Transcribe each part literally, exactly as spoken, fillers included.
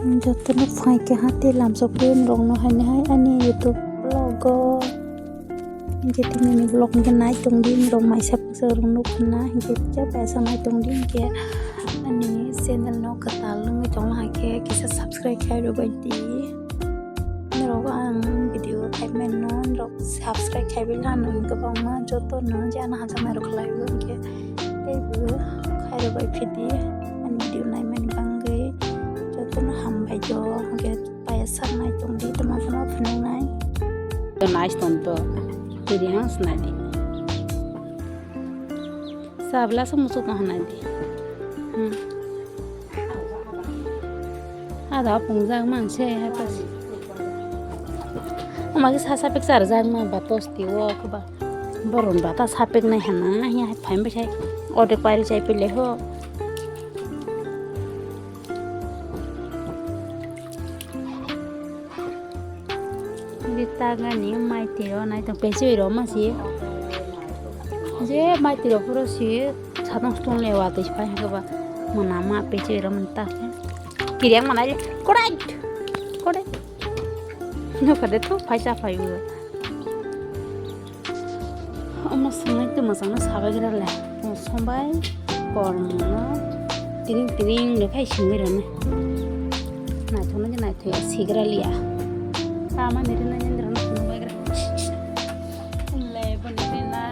Jotono phai keha tei lamsok twi norokno haini hai ani YouTube vlog o. Hinkhe tini ni vlog hinkhe nai tongdi norok maisa puksa rok nukna hinkhe kisa paisa nai tongdi hinkhe ani channel no kwtal wngwi tongma haikhe kisa subscribe khai rwbaidi. Norok ang video khaimano norok subscribe khaibai lano kwbangma jotono je ano hajaknai rok khlaiwi hinkhe teibo khairokbai phidi ani video naimani bangwi jotono hambai do hinkhe paya saknai tongdi tamo tamo phunuknai. To nice ton to tiri hang snadi. Sabla se musuk ma hanai di. Hmm. Ada pungjak man se ha pas. Oma ke sasa pek sar jak ma batos ti wo ke ba. Boron bata sapek nai hana ya phaim bai sai. Ode kwari sai pele ho. Rita gani mai tiro nai tong pesi ro ma si. Je mai tiro puro si satong stung le wa tei pai ha ba mana ma pesi ro man ta. Kiriang mana je korai. Korai. No kade to paisa pai u. Omo swngnai twi mwchangno sabaigra le. Omo sombai kormo no tiring tiring le khai singwi rwne. Naithokno je naithok sigra liya. Tama ni rwna nindra no phunukbaigra. Le boni rwna.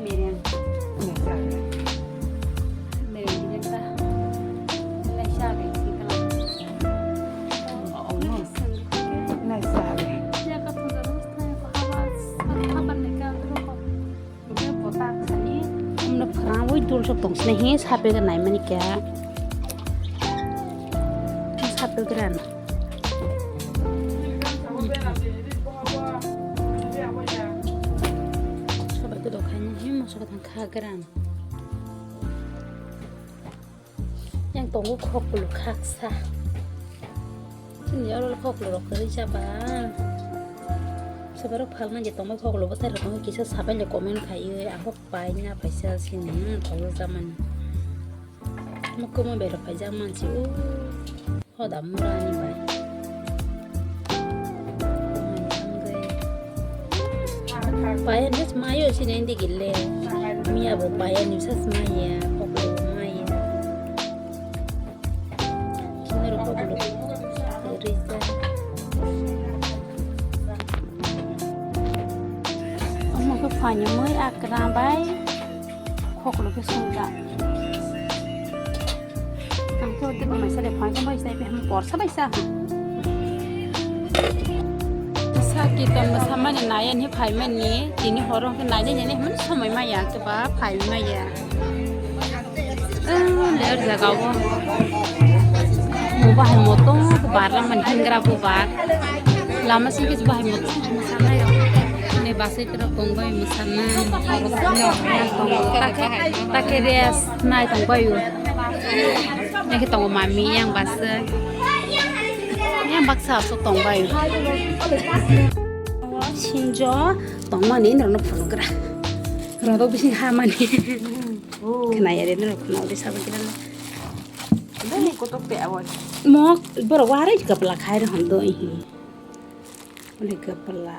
Mereng. Mereng direkta. Lai sa gai sikala. Umno phrangwi dul sok tong sini hi sapegwi naimani khe. Sapegwi rano. Sobai to dokhaini hi moso khe thangkha gran. Yang tongo khoklo khaksa. Chini oro khoklo rok kwrwi chaba. Soborok phalna je tongma khoklo bwsai rok tongma kisa sabai le comment khaiwi ahok pai na paisa sini khoklo chamani. Mukhumu berok paijak mansi o. Hoda mura ni bai. Paya ni mayo sini indi gile. Miya bo paya ni sas maya, koklo maya. Kino ro koklo. Rija. Omo khe phaini mui akra bai koklo khe songja. Ang khe ode bwmai sale phai khe bai sai phe porsa bai sa. Sa kiton bo samani nayan he phai mani tini horo khe nayan he hman somoi maya khe ba phai maya. Ler jaga o. Mo bahai moto barla man hingra bo bar. Lama sing khe bahai moto. Ne basai tro kong bai musanai. Take, take res nai tong bai. Nake tongo mami yang basa. Yang baksa so tong bai. Sinjo tongmani norno phunukgra. Rodok bising hamani. Khnaya de norok phunuk de sabo kira. Dai kotok te awal. Mok borok warai kapla khai ro hondo ihi. Ole kapla.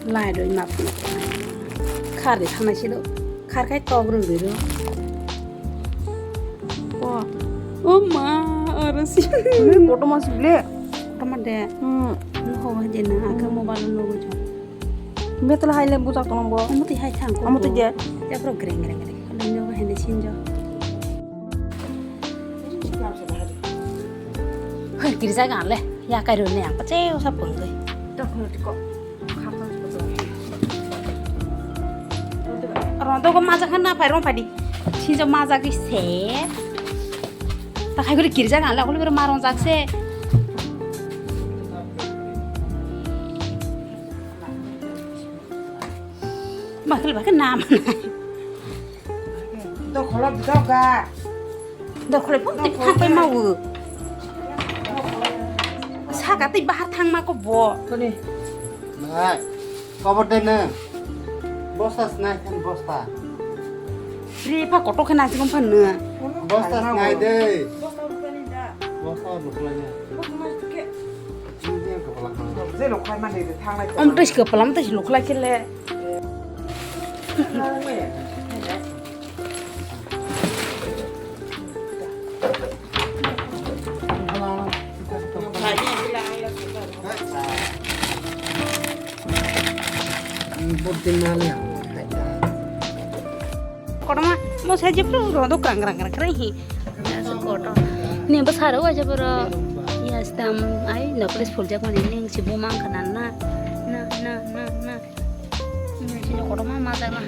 Lai roi ma phunuk. Khar de thanai si do. Khar khai tok roi roi do. O. O ma, aro si. Ini koto ma sibile. Koto ma de. Hmm. No ho de na, aka mobile no go jo. Betla hai le bujak tong bo. Amo twi hai thang ko. Amo twi je. Ya pro greng greng greng. Lo nyogo hende sinjo. Hai, girja gan le, ya kai rune yang pache usa pungge. Rondo ko maja khan na phai rong phadi. Sinjo maja ki se. Ta khai guri girja gan le, guri marong jak se. Bakal bakal nama. Dokholo doga. Dokholo pun tip thapai mau. Saka tei bahar thang ma ko bo. Nai, kobo de nang. Bosta snai kan bosta. Ri pa koto khana sikon phan nang. Bosta nai de. Bosta rukhlai ni da. Bosta rukhlai ni. Bosta mas ke. Ini yang kepala. Je rukhlai mani de thanglai. Om tais kepala, om tais rukhlai kele. Kotorma mo sai jepro rodo krang krang krang krang hi. Kotor. Ni bo saro aja boro. Yastam ai no police full jak mani ning si bo mang kana na. Na na na na. Ni si kotorma ma ta na.